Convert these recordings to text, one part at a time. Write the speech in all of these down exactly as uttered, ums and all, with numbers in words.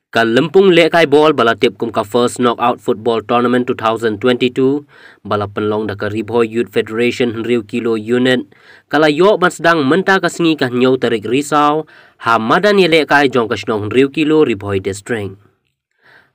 Ka lympung lehkai bol ba la tip kum ka First Knockout Football Tournament two thousand twenty-two, ba la pynlong da ka Ri Bhoi Youth Federation hynriew kilo unit, ka la ïoh ban sdang mynta ka sngi ka hynñiew tarik Risaw, ha madan ïalehkai jong ka shnong hynriew kilo Ri Bhoi District.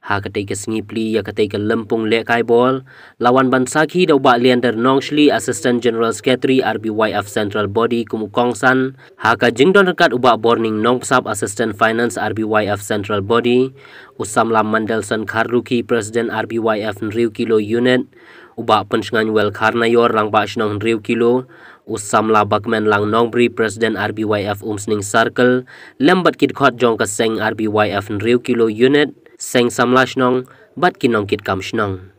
Ha katei ka sngi plie ïa katei ka lympung lehkai bol, la wan ban sakhi da u Bah Leander Nongshli, Assistant General Secretary R B Y F Central Body kum u kongsan, ha ka jingdon ryngkat u Bah Borning Nongpsap, Assistant Finance R B Y F Central Body, u samla Mandelson Kharlukhi, President R B Y F hynriew kilo unit, u Bah Pynshngain Wel Kharnaior, Rangbah Shnong hynriew kilo, u samla Bakmenlang Nongbri, President R B Y F Umsning Circle, lem bad ki dkhot jong ka seng R B Y F hynriew kilo unit, seng samla shnong, bad ki nongkitkam shnong.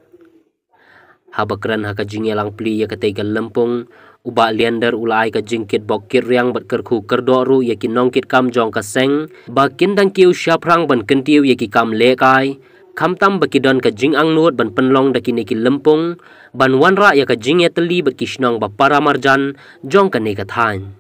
Haba kren ha ka jingïalang plie ïa katei ka lympung, u Bah Leander u la ai ka jingkitbok kitriang bad kyrkhu kyrdoh ruh ïa ki nongkitkam jong ka seng, ba kin dang kiew shaphrang ban kyntiew ïa ki kam lehkai, khamtam ba ki don ka jingangnud ban pynlong da kine ki lympung, ban wanrah ïa ka jingïatylli bad ki shnong ba para marjan jong kane ka thaiñ.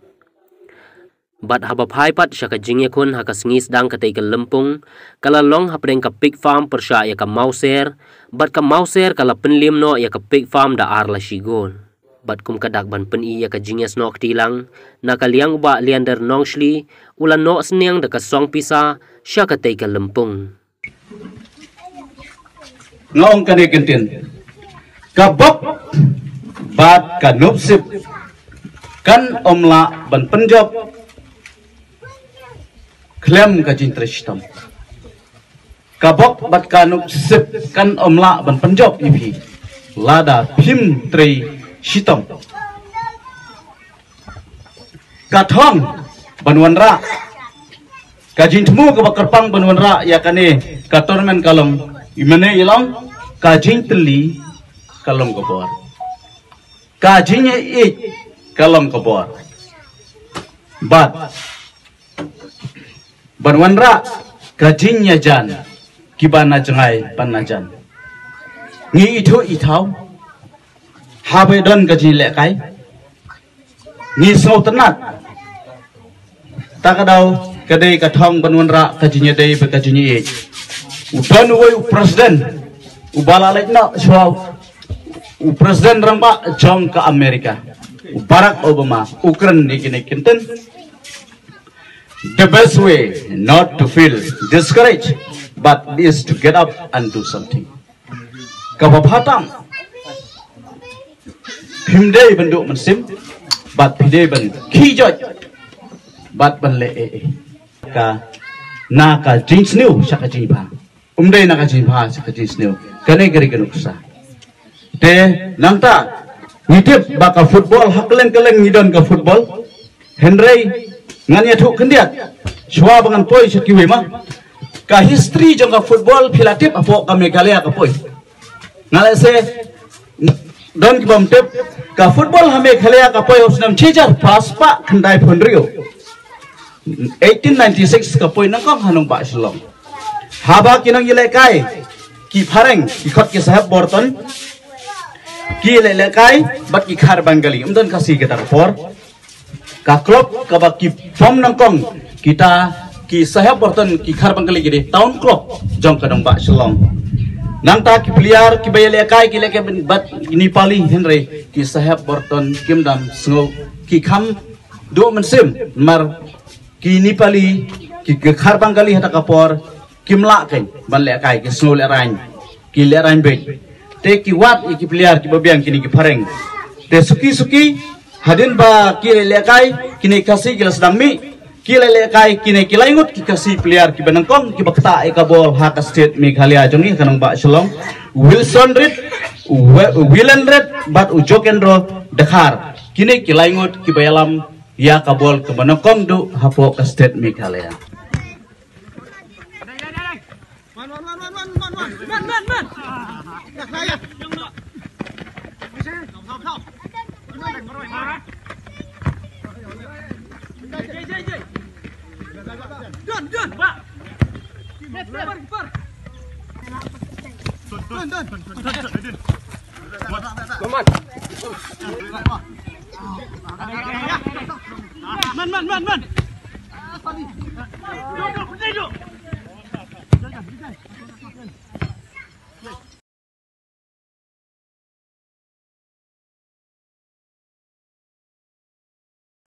Bad haba phai pat sha ka jingïakhun ha ka sngi sdang katei ka lympung, ka la long hapdeng ka pig farm pyrshah ïa ka Mawser, bad ka Mawser ka la pynliem noh ïa ka pig farm da ar la shi gol. Bad kum ka dak ban pyni ïa ka jingïasnoh kti lang, na ka liang u Bah Leander Nongshli, u la noh synñiang da ka song pisa sha katei ka lympung. Nga ong kane kyntien, ka bok bad ka nopsip kan ym lah ban pynjop khlem ka jingtrei shitom. Ka bok bad ka nopsip kan ym lah ban pynjop ïa phi lada phim trei shitom. Ka thong ban wanrah, ka jingthmu kaba kyrpang ban wanrah ïa kane ka tournament ka long, i mane i long, ka jingtylli ka long ka bor, ka jingïeit ka long ka bor. Bad ban wanrah ka jingïajan kiba na jngai ban na jan. Ngi ithuh ithaw haba don ka jinglehkai, ngi sngewtynnat. Ta ka daw ka dei ka thong ban wanrah ka jingïadei bad ka jingïeit. U don uwei u president uba la leit noh shuwa, u president rangbah jong ka America, u Barack Obama, u kren ïa kine ki kyntien. The best way not to feel discouraged, but is to get up and do something. Kaba bha tam, phim dei ban duh mynsiem, bad phi dei ban khih joit, bad ban leh ei ei. Ka, na ka jingsniew sha ka jingbha. Um dei na ka jingbha sha ka jingsniew. Kane ka dei ka nuksa. Te nangta ngi tip ba ka football ha kylleng kylleng ngi don ka football. Hynrei ngan ïathuh khyndiat shuwa ba ngan poi sha kiwei ma. Ka history jong ka football phi la tip hapoh ka Meghalaya ka poi. Nga lehse don ki bym tip, ka football ha Meghalaya ka poi ha u snem shi hajar phra spah khyndai phew hynriew. Eighteen ninety-six ka poi nyngkong ha nongbah Shillong. Haba ki nongïalehkai ki phareng, ki khot ki Saheb Burton, ki leh lehkai bad ki Khar Bengali, ym don Khasi kata ka por. Ka club kaba ki form nyngkong kita ki Saheb Burton, ki Khar Bengali, ki dei town club jong ka nongbah Shillong. Nangta ki player kiba ïalehkai ki lehkai bad ki Nepali, hynrei ki Saheb Burton kim dang sngew, ki kham duh mynsiem namar ki Nepali, ki, ki Khar Bengali ha kata ka por kim lah kein ban lehkai, ki sngew lehraiñ, ki lehraiñ beit. Te ki wad ïa ki player kiba biang, kine ki phareng. Te suki suki hadien ba ki lehkai, kine ki Khasi ki la sdang mih, ki lehkai, kine ki lai ngut ki Khasi player kiba nyngkong kiba ktah ïa ka bol ha ka state Meghalaya jong ngi, ka nongbah Shillong. Wilson Reid, Wi-, Willen Reid bad u Jokendro Dkhar. Kine ki lai ngut kiba ïalam ïa ka bol kaba nyngkong duh hapoh ka state Meghalaya. Man, man, man, man.